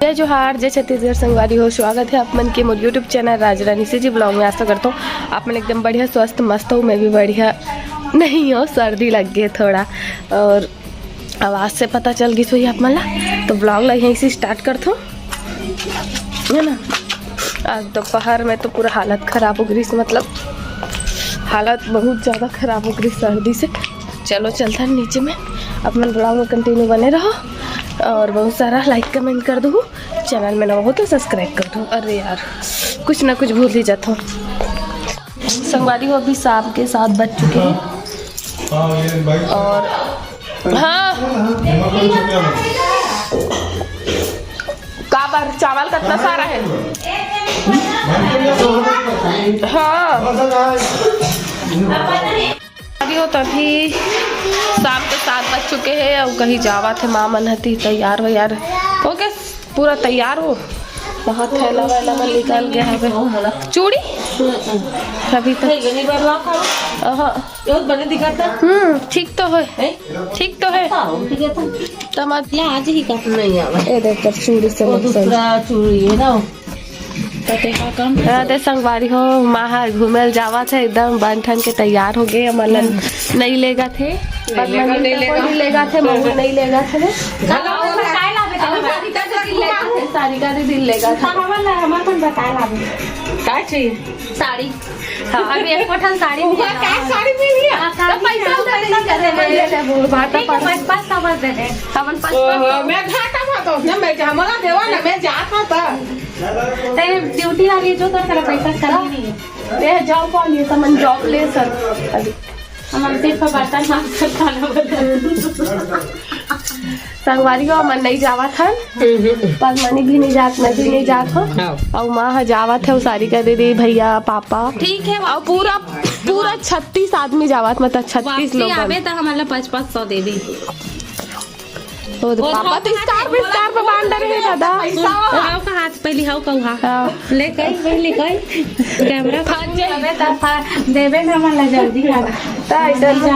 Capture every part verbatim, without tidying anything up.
जय जोहार, जय छत्तीसगढ़ संगवारी हो। स्वागत है आप मन के मोर YouTube चैनल राजरानी सीजी ब्लॉग में। आशा करता हूँ आप मन एकदम बढ़िया, स्वस्थ, मस्त हो। मैं भी बढ़िया नहीं हो, सर्दी लग गई थोड़ा और आवाज़ से पता चल गई सोई आप मन ला। तो ब्लॉग ला यहीं से स्टार्ट करता हूँ, है ना। आज दोपहर में तो पूरा हालत खराब हो गई, मतलब हालत बहुत ज़्यादा खराब हो गई सर्दी से। चलो चलता है नीचे में, आप मन ब्लॉग में कंटिन्यू बने रहो और बहुत सारा लाइक कमेंट कर दो, चैनल में नवा हो तो सब्सक्राइब कर दो। अरे यार, कुछ ना कुछ भूल ही जाता हूँ। संगवारी हो, अभी शाम के सात बज चुके हैं और हाँ, का बार चावल कितना सारा है? हाँ। अभी हो तो अभी शाम के सात बज चुके हैं और कहीं जावा थे माँ मन हती तैयार वैयार हो गए, पूरा तैयार हो। वहाँ थैला वैला में निकल गया है चूड़ी। अभी तो अहाँ। हम्म, ठीक तो है, ठीक तो है। तमार ला आज ही का नहीं आवा। ए देख कर चूड़ी से वो दूसरा चूड़ी है ना। हाँ, ते संगवारी हो, माँ ह घूमे ल जावत है, एकदम बन ठन के तैयार हो गए। हमन ला नहीं लेगा थे, पद्मनी नहीं लेगा थे, मम्मी नहीं लेगा थे ना। सारिका दीदी लेगा था। का चाहिए? साड़ी। हाँ। अभी एक ठन साड़ी मिली है। का साड़ी मिली है? हाँ, तो पैसा पैसा दे दे। बात ठीक है, पर पाँच पाँच सौ बस दे दे। हमन पाँच पाँच सौ। मैं घाटा में तो ना, मैं हमला देवा ना, मैं जात हूँ तो। ते ड्यूटी आ गई जो तो तेरा पैसा कमी नहीं है। ते जाओ कौन ये सामान जॉब ले सर। अभी हमन सिर्फ बर्तन मांज कर खाना बदल। संगवारी हो, हमन नहीं जावत हन। पद्मनी भी नहीं जात, मैं भी नहीं जात हूँ। हाँ। और माँ ह जावत है, सारिका दीदी, भैया, पापा। ठीक है, और पूरा पूरा छत्तीस आदमी जावत, मतलब छत्तीस लोग। आवे तो हमन ला पाँच पाँच सौ देवी। ओ दे पापा तो स्टार पे, स्टार पे बांध रहे हैं दादा। हाउ का हाथ पहली, हाउ का हाथ। हाँ। ले कई पहली कई कैमरा फट जाए। अबे तब देवे ना मन ला जल्दी आ। ताई जल्दी।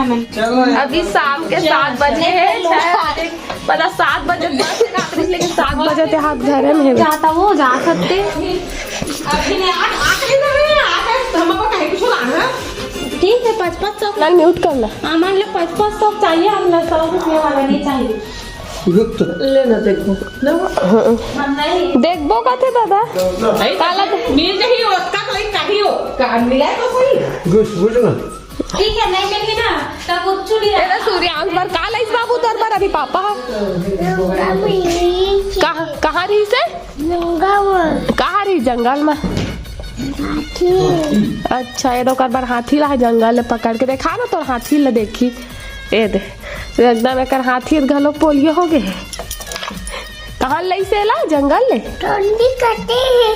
अभी शाम के सात बजे है, शायद पता सात बजे बस रात में, लेकिन सात बजे ते हाथ धरे में है। जाता वो जा सकते। अभी नहीं, आ, आ कहीं ना रहे, आ कहीं, हम अब कहीं कुछ लाना। ठीक है, पाँच पाँच सौ। लाल म्यूट कर ला। हाँ, मान लो पाँच पाँच सौ चाहिए, हम ना सौ रुपये वाला नहीं चाहिए। रुक तो। लेना देखो। लो। हम नहीं। देखबो का थे दादा? काला दे- मिल जाही, उसका कोई कभी हो। का मिला तो सही। घुस, घुस ना। ठीक है, नहीं मिली ना, तब वो चुड़ी ए, सूर्यांश बर का लाइस बाबू तोर बर अभी पापा? कहाँ, कहाँ रही से? जंगल में। कहाँ रही जंगल में? हाथी। अच्छा, ये तो ओकर बर हाथी ला है, जंगल ले पकड़ के देखा ना, तोर हाथी ला देखी। ए दे, एकदम एकर हाथी घलो पोलियो हो गए है। कहाँ लइसे ला जंगल ले? ठंडी कते है।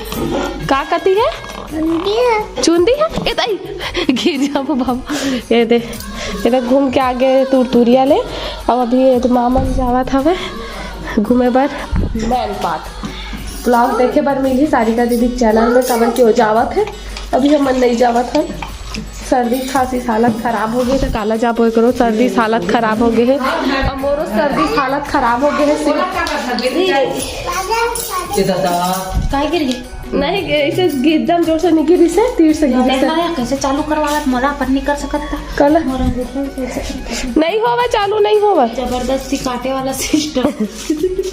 का कती है? चुंदी है। चुंदी है? ए दाई, गिर जाबो बाबा। ये दे, ये दे घूम के आगे तुरतुरिया ले। अब अभी ये तो मामा जावत हवे घूमे बर मैन पार्क। ब्लॉग देखे बर मिलही सारिका दीदी के चैनल में, काबर कि वो जावत है, अभी हमन नहीं जावत हन। सर्दी खांसी से हालत खराब हो गई, तो काला जाबो करो, सर्दी से हालत खराब हो गई है। अब मोरो सर्दी से हालत खराब हो गई है। ये दादा। काय गिर गई? नहीं, ऐसे एकदम जोर से नहीं गिरी से, तीर से गिरी से। कैसे चालू करवा, मोला अपन नहीं कर सकता। कल। मोर अंगूठा से ऐसे करके। नहीं होवे, चालू नहीं होवे। जबरदस्ती काटे वाला सिस्टम।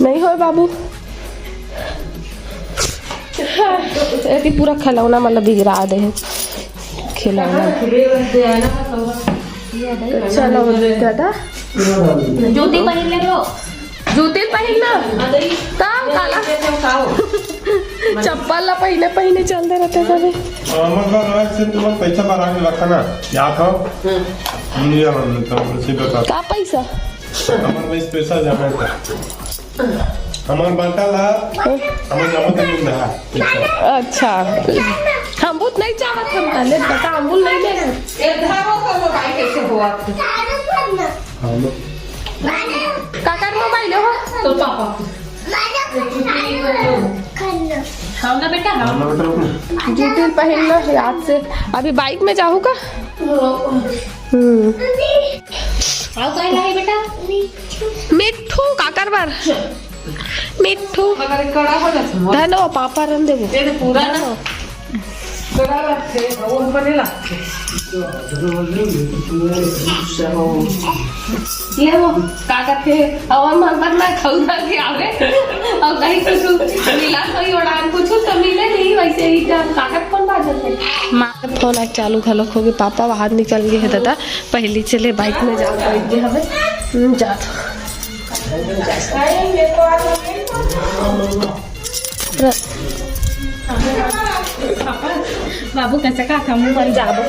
नहीं होवे बाबू। एती पूरा खिलौना मतलब बिगड़ा दे है। खिलौना। तो चलो दादा। जूती पहिर ले लो। जूती पहिन ना। हाँ, तो ई का काला? ये तो का हो? चप्पल ला पहिने, पहिने चलते रहते सभी। हमर का रहा से तुमन पैसा बढ़ा के रखा ना। याद हो? हाँ। नहीं, हम तो उसी बता। का पैसा? हमर में पैसा जमा था। हमर बाटा ला, हमर जमा तो नहीं रहा। अच्छा। हम बहुत नहीं चाहत हम का। ले बता, हम बोल नहीं ले। ए, धरो तो मोबाइल कैसे हो आप? काकर मोबाइल हो? तो पापा। खाओ ना बेटा, खाओ। जूती पहिन लो याद से। अभी बाइक में जाहू का? हम्म। आओ, काय लाई बेटा? मिट्ठू, काकर बर? मिट्ठू। मगर कड़ा हो जाथे मोर। धनो, पापा रन देबो। ये तो पूरा ना। धनो। कड़ा रखे, वो बने लगथे। ले वो, का कथे? अउ मन पर ना खौदा के आवे। अउ कहीं कुछ मिला, कोई उड़ान कुछ तो मिले नहीं, वैसे ही का, कागज कौन बाजत हे? माँ के फोन आज चालू घलोक होगे, पापा बाहर निकल गए हैं दादा। पहली चले बाइक में जाओ, बैठ गए हमें। हम्म, जात। बाबू कैसे का था मुंह पर जाबो।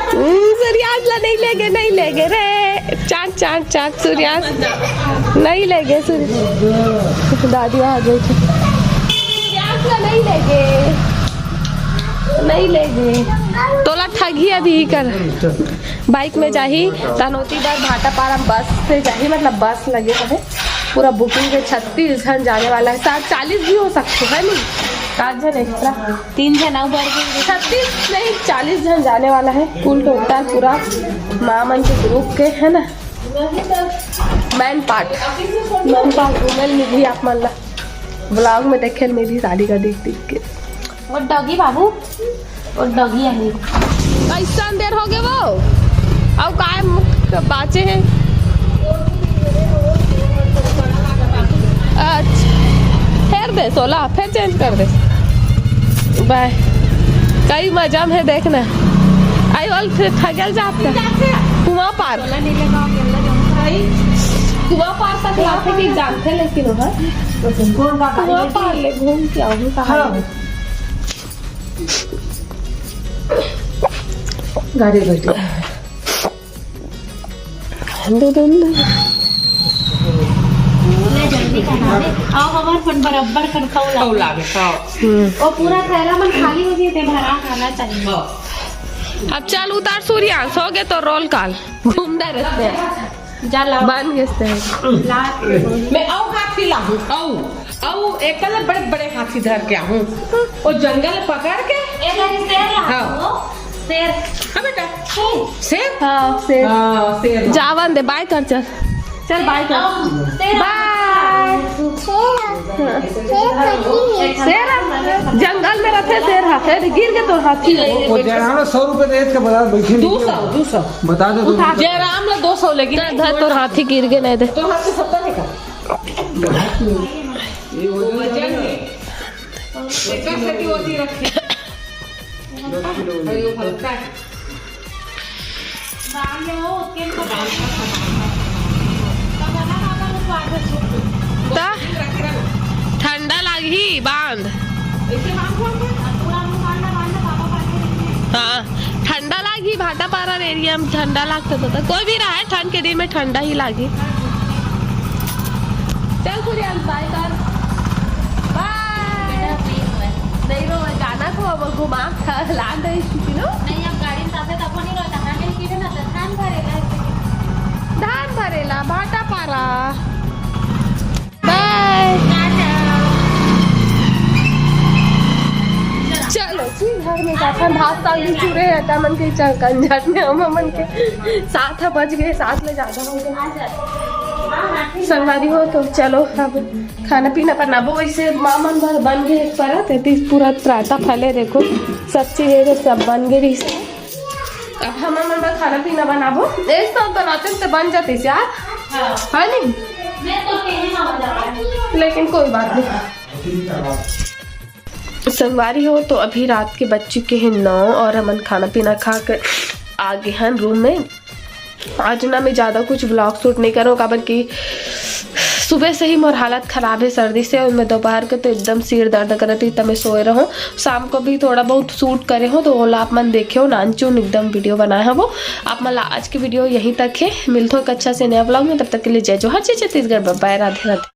हम्म, सूर्यास्त ला नहीं लेगे, नहीं लेगे रे। चांद, चांद, चांद, सूर्यास्त नहीं लेगे, सूर्य। दादी आ गई थी। सूर्यास्त ला नहीं लेगे, नहीं लेगे। तोला ठगी अभी ही कर। बाइक में जाही, तानोती बर भाटापारा बस से जाही, मतलब बस लगे हवे। पूरा बुकिंग है, छत्तीस झन जाने वाला है, साथ चालीस भी हो सकते हैं, नहीं, सात झन एक्स्ट्रा, तीन झन अउ बढ़ गए। छत्तीस नहीं, चालीस झन जाने वाला है कुल टोटल पूरा माँ मन के ग्रुप के, है ना। मैन पार्ट, मैन पार्ट घूमे ल मिलही आप मन ला, ब्लॉग में देखे ल मिलही शादी का देख देख के। वो डॉगी बाबू, वो डॉगी है। कैसन देर हो गए वो? अउ काय मुख बाचे है? अच्छा, फेर दे सोला, फेर चेंज कर दे। बाय। कई मजा में है देखना। आई वाल ठ-, ठगल जाता। कुआं पार। कुआं पार तक लाथे कि जानथे, लेकिन वहाँ कुआं पार ले घूम के आऊँ कहाँ। गाड़ी बैठ। दे दे दे। ले जल्दी करा दे। आओ, हमार फोन बराबर कर खाओ ला। खाओ लागे, खाओ। हम्म। वो पूरा थैला मन खाली हो गए थे, भरा खाना चाहिए। अब चल उतार सूर्यांश, हो गए तो रोल कॉल। घूमदा रहते हैं। जा ला। बन गए से। ला। मैं अउ हाथी लाहूँ, अउ, अउ एकला बड़े बड़े हाथी धर के आहूँ। वो जंगल पकड़ के। ए, मेरी शेर ला। हाँ। वो शेर। हाँ बेटा। शेर। शेर? हाँ, शेर। हाँ, शेर ला। जावन दे, बाय कर चल। चल, बाय कर। अउ शेर। बाय। शेर, शेर, शेर, जंगल में रहते शेर, हाथी गिर के तो हाथी। वो जयराम सौ रुपए दे के बता, बैठे दो सौ, दो सौ। बता दो, दो सौ। जयराम ला दो सौ लेकिन। धर, धर, तोर हाथी गिर गे, नहीं दे। तो हाथ से सत्तर है का? ये वजन है। एक से वो जी रखे। दस किलो वजन। अरे, वो हल्का है। ता? ठंडा लागही, बांध। हाँ, ठंडा लागही, भाटापारा एरिया में ठंडा लागता था। कोई भी रहा है, ठंड के दिन में ठंडा ही लागी। चल सूर्यांश, बाय कर। बाय। नहीं रो, गाना को अब घुमा, लान रही थी, नो? नहीं, अब गाड़ी में साथे तको नहीं रहता, हाँ, नहीं, किधर ना था, धान भरेला। धान भरेला, भाटापारा। बाय। टाटा। चलो, फिर घर में जाथन, भात साग भी चूरे रहता मन के, चल, कंझट में हम मन के सात ह बज गए, सात ले ज्यादा हो गए। संगवारी हो तो चलो, अब खाना पीना बनाबो। वैसे माँ मन बर बन गए एक परत, एती पूरा पराठा फले, देखो, सब चीज है, सब बन गए रही। अब हम मन बर खाना पीना बनाबो। एक साथ बनाते तो बन जाते यार। हाँ। है नहीं? मैं तो कहने ना हो जाता है। लेकिन कोई बात नहीं। संगवारी हो तो अभी रात के बज चुके हैं नौ और हमन खाना पीना खा के आ गए हैं रूम में। आज ना मैं ज़्यादा कुछ व्लॉग शूट नहीं करूँ, काबर कि सुबह से ही मोर हालत खराब है सर्दी से, और मैं दोपहर के तो एकदम सिर दर्द करत ही, त मैं सोए रहूँ। शाम को भी थोड़ा बहुत शूट करे हो, तो ओला आप मन देखे हो, नानचुन एकदम वीडियो बनाए हो वो। आप मन ला आज की वीडियो यहीं तक है, मिलते हो एक अच्छा से नया व्लॉग में, तब तक के लिए जय जोहार, जय छत्तीसगढ़, बाय बाय, राधे राधे।